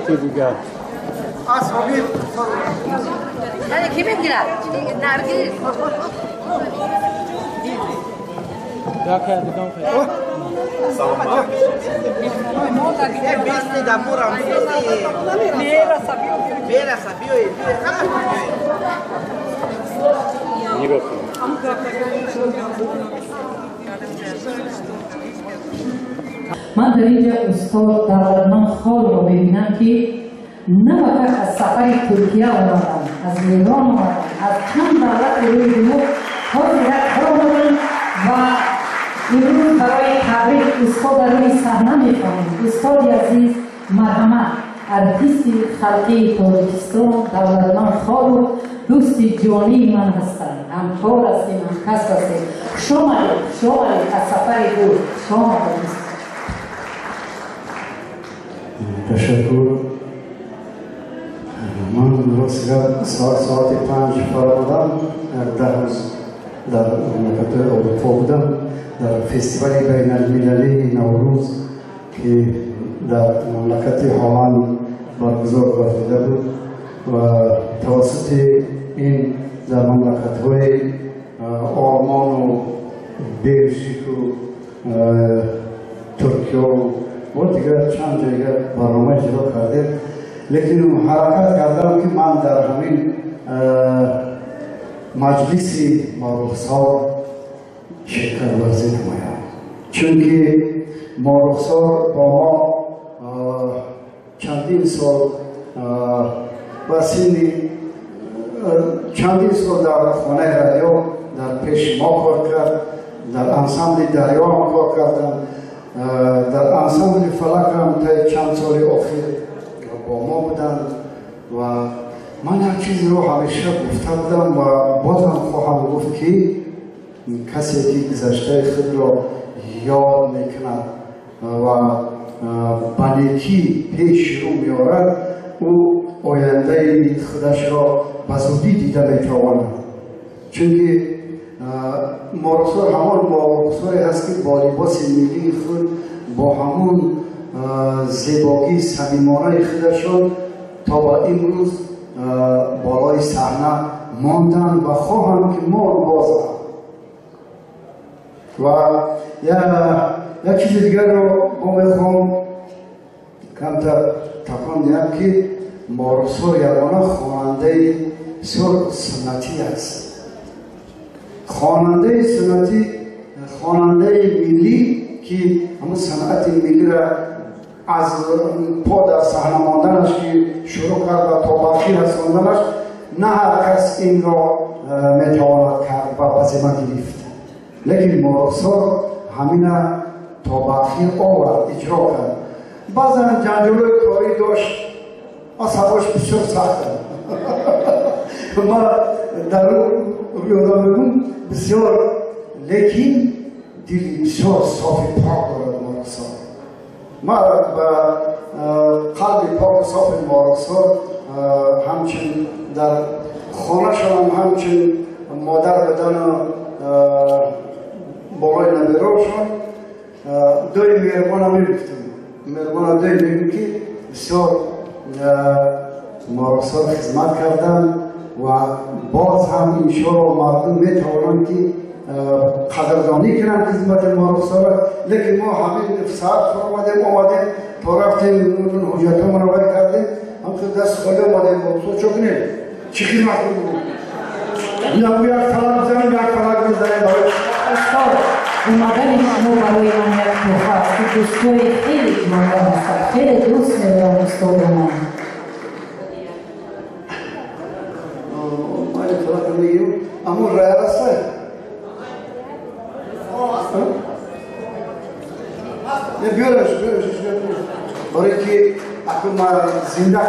давлати дигар. Ман дар инҷа устод Давлатманд Холро мебинам, ки на фақат аз сафари Туркия омадам, аз Эрон омадам, аз чанд давлати рӯи дунё ҳозир омадам ва имрӯз барои табрик устод дар рӯи саҳна мехонем. Устоди азиз, марҳамат, артисти халқии Тоҷикистон Давлатманд Холов дӯсти ҷонии ман ҳастанд, ҳамкор ҳастем, ҳамкасб ҳастем. Хуш омадед, хуш омадед аз сафари дур, хуш омадед. Ташаккур. Ман рост гап соати 5 фаромадам, 10 рӯз дар мамлакатҳои Аврупо будам, дар фестивали байналмилалии Наврӯз, ки дар мамлакати Ҳолланд баргузор гардида буд ва тавассути ин дар мамлакатҳои Олмону Белжику Туркиё ва дигар чанд ҷойга барнома иҷро кардем. Лекин ҳаракат кардам, ки ман дар ҳамин маҷлиси Морухсор ширкат варзӣ намоям, чунки Морухсор бо мо чандин сол ва синни чандин сол дар хонаи радио дар пеши мо кор кард, дар ансамбли Дарё ҳам кор кардам, дар ансамбли Фалак ҳам таи чанд соли охир бо мо буданд. Ва ман як чизро ҳамеша гуфта будам ва бозам хоҳам гуфт, ки касе ки гузаштаи худро ёд мекунад ва ба некӣ пеш рӯ меорад, ӯ ояндаи худашро ба зудӣ дида метавонад. Чунки Морухсор ҳамон Морухсоре ҳаст, ки бо либоси миллии худ, бо ҳамон зебогии самимонаи худашон то ба имрӯз болои саҳна монданд ва хоҳанд, ки мо бозанд. Ва як чизи дигарро мо мехоҳам камтар такон диҳам, ки Морухсор ягона хонандаи бисёр суннатӣ аст. Хонандаи суннатӣ, хонандаи миллӣ, ки ҳамун санъати миллиро аз по дар саҳна монданаш ки шурӯъ кард ва то ба охир расонданаш, на ҳар кас инро метавонад кард ва ба зимма гирифт. Лекин Морухсор ҳамина то ба охир овард, иҷро кард. Баъзан ҷанҷолҳои корӣ дошт, асабош бисёр сахт. Ман дар рӯи одам мегӯм бисёр, лекин дили бисёр софи пок дорад Морухсор. Ман ба қалби поку софи Морухсор ҳамчун дар хонашонам, ҳамчун модар будану болои набераошон дои меҳрубонам мегуфтам. Меҳрубона дои мегӯм, ки бисёр Морухсор хизмат кардам ва боз ҳам иншоалло мардум метавонанд, ки қадрдонӣ кунанд хизмати Морухсора. Лекин мо ҳамин соат омадем, омадем то рафтем, ҳуҷҷатҳомонро вай кардем, ҳамхел даст холӣ омадем. Морухсор чо кунем, чӣ хизмат кунем? Як фалак бизанем, як фалак мезанем. Устод, омадани шумо барои ман як тӯҳфа аст, ки дӯстои хеле ҷонвар ҳастанд, хеле дӯст медорам устоди ман. Аммо роял аст? Биёраш, биёраш, барои ки акун ман зинда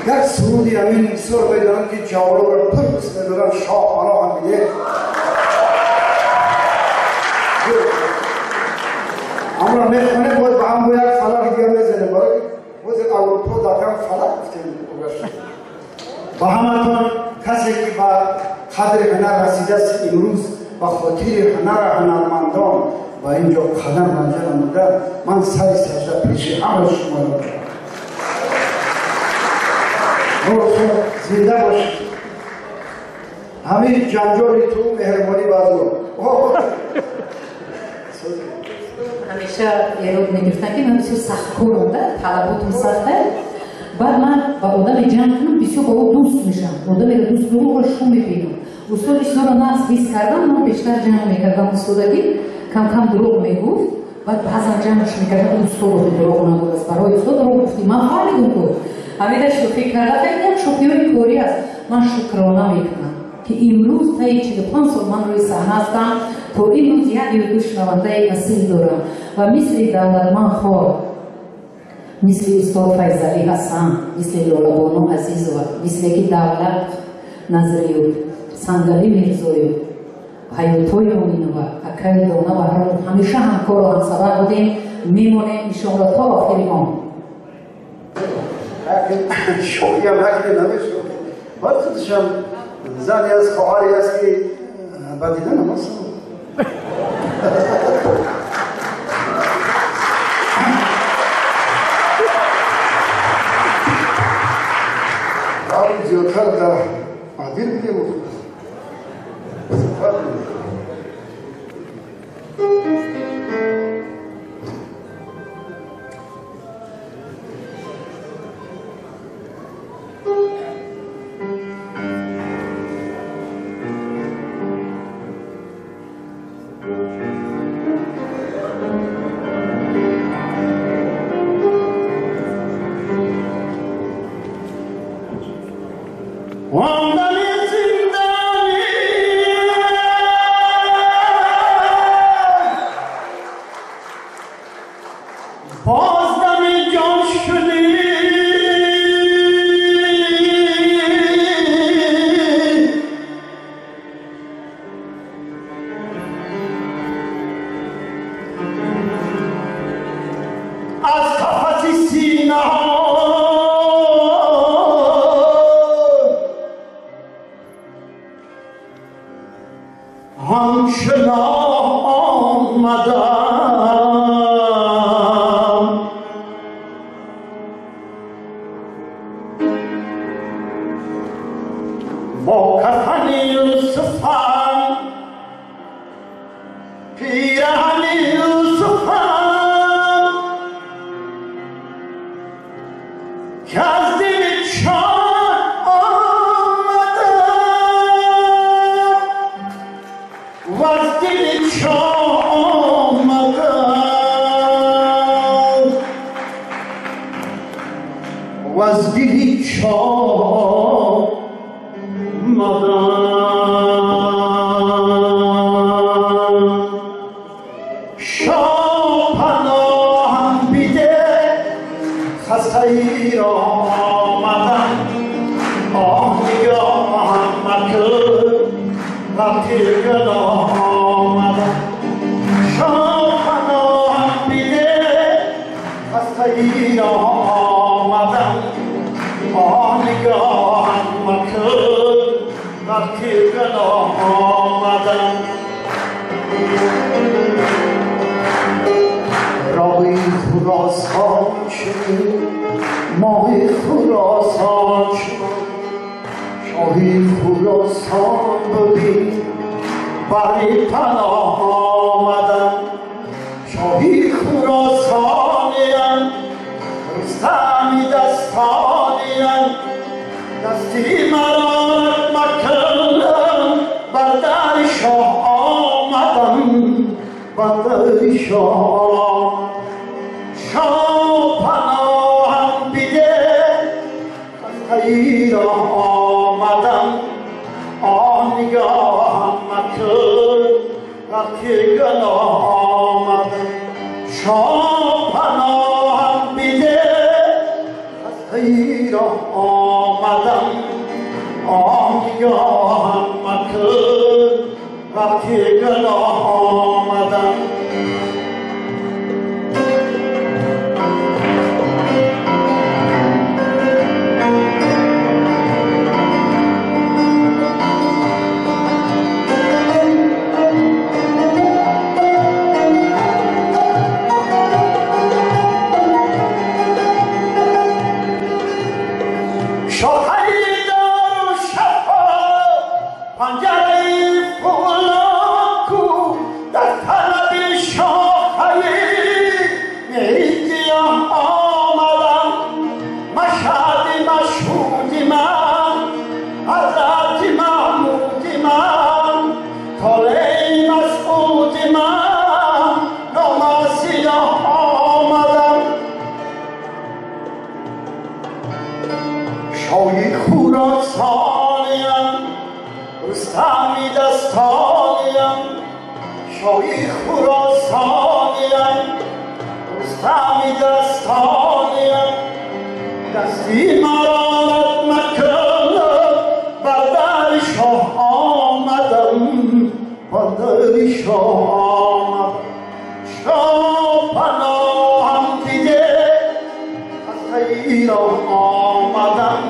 як суруди ҳамин бисёр медонам, ки ҷавононро пур дӯст медорам, шоҳ паноҳам бидеҳ. Амро мехонем, бояд ба ҳам бо як фалаки дигар мезанем, барои ҳозир Аврупо дар кам фалак гуфтем. Ба ҳаматон касе ки ба қадри ҳунар расидааст имрӯз, ба хотири ҳунара ҳунармандон, ба ин ҷо қадам ранҷа намуда, ман сари сажда пеши ҳамаи шумо дорам. Зинда бошед. Ҳамин ҷанҷоли ту меҳрубонӣ бар ӯ. Ҳамеша эрод мегирифтанд, ки ман бисёр сахткорам, да, талаботам сахта. Баъд ман ба одаме ҷанг кунам, бисёр ба ӯ дӯст мешавам. Одамеро дӯст дорам, ӯро шу мебинам. Устод ишоро нағз ҳис кардам, ман бештар ҷанг мекардам устодагӣ, кам-кам дурӯғ мегуфт. Баъд баъзан ҷангш мекардам, устод дурӯғ нагуфт, барои устод дурӯғ гуфтӣ. Ман фаҳмидум ку. Ҳамида шӯхӣ карда, як шӯхиҳои корӣ аст. Ман шукрона мекунам, ки имрӯз таи 45 сол ман рӯи саҳна ҳастам, то имрӯз як ё ду шунавандаи асил дорам ва мисли Давлатманхор, мисли устод Файзалӣ Ҳасан, мисли Лолабону Азизова, мисли ки Давлат Назриев, Сангалӣ Мирзоев, Ҳаётои Оминова, акаи Дона Баҳромов, ҳамеша ҳамкору ҳамсабар будем, мемонем иншоалло то охири умр. Шӯхиам накунем, намешуд. Баъд худашам зани аст, хоҳаре аст, ки ба диданам аст. Зиёдтар дар адир будем. Сафар будем. شای خراسانیم، رستمی دستانیم، شای خراسانیم، رستمی دستانیم، دستی مرا رد مکن، بر در شاه آمدم، بر در شاه آمدم، شاه پناهم دیده، از ایران آمدم،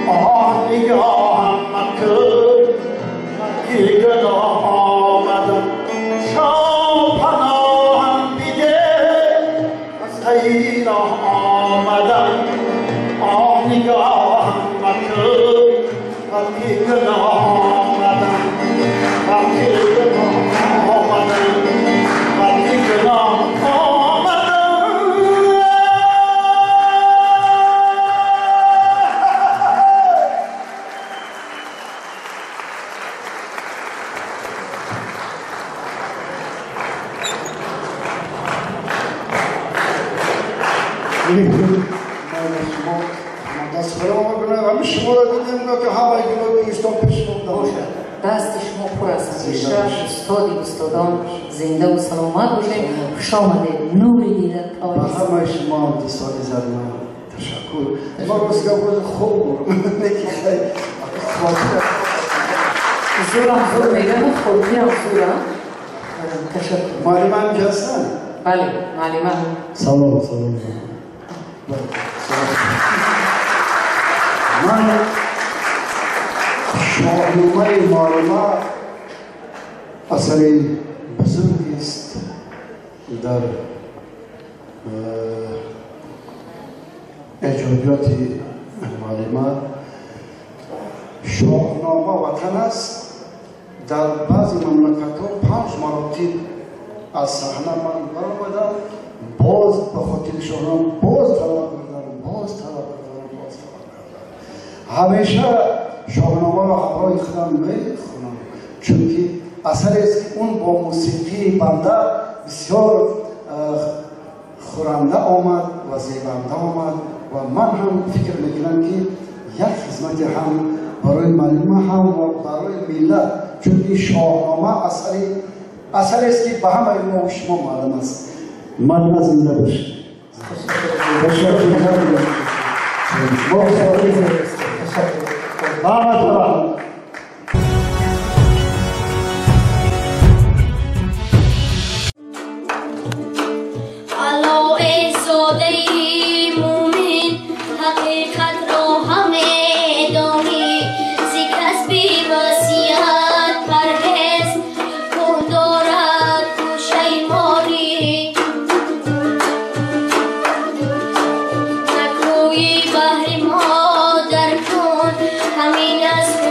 آه نگاهم مکن، که گناه آمدم، شاه پناهم دیده، از ایران آمدم، آه نگاهم مکن، وقتی گناه آمدم، وقتی گناه آمدم، وقتی گناه آمدم. دست شما پر است همیشه، استادی استادان زنده و سلامت باشید. خوش آمدید، نور دیده تاریخ. همه شما دوستان زرمن تشکر. ما راست گفت خوب نکی خیلی زورم زور میگم، خودی هم زورم. تشکر. معلمه هم که هستن؟ بله معلمه. سلام سلام. من شاهنامه معلمه اثر بزرگی است در ایجادیات معلمه. شاهنامه وطن است. در بعضی مملکت ها 5 مراتب از صحنه من برآمدم، باز به خاطر شاهنامه باز طلب کردم، باز طلب کردم، باز طلب کردم. همیشه شاهنامه را همراه خودم میخونم، چون که اثری است که اون با موسیقی بنده بسیار خورنده آمد و زیبنده آمد و من هم فکر میکنم که یک خدمت هم برای معلمه هم و برای ملت، چون که شاهنامه اثری است که به همه ما و شما معلوم است. معلمه زنده باشید. تشکر. تشکر. همین از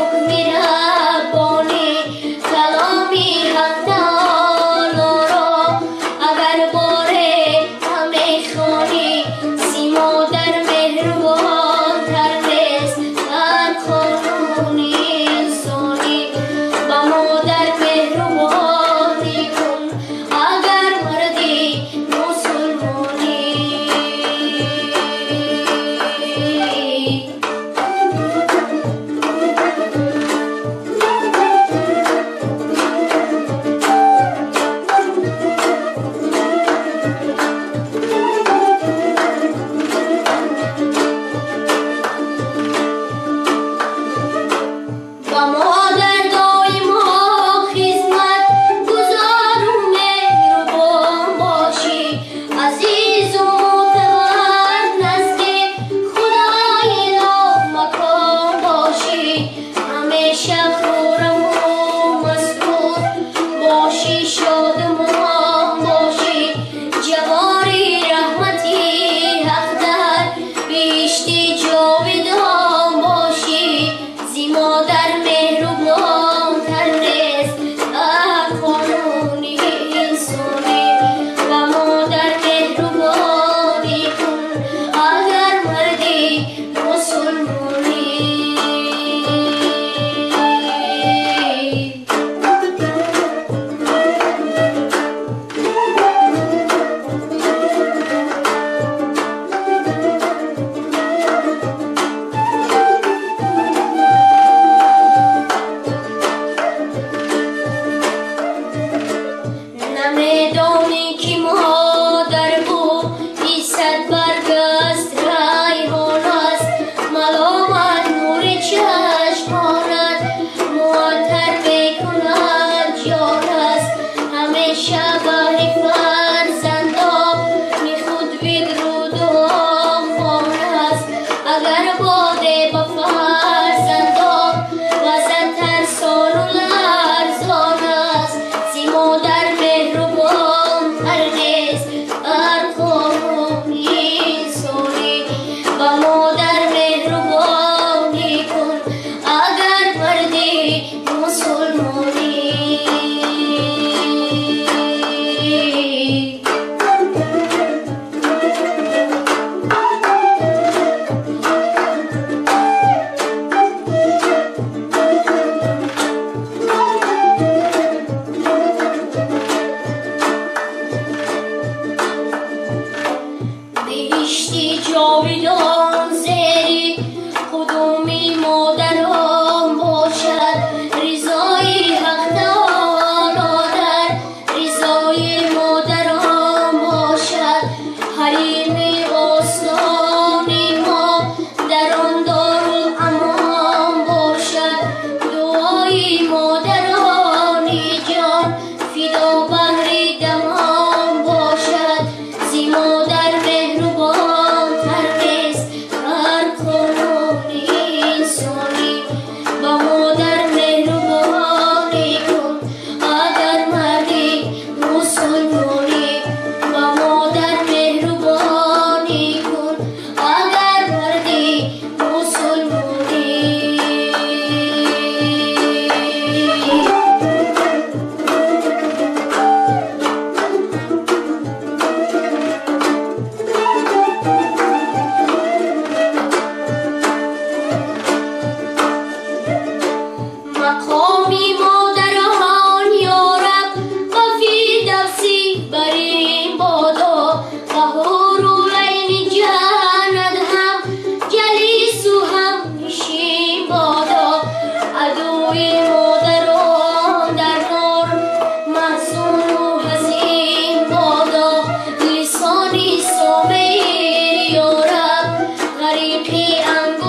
Тариқи.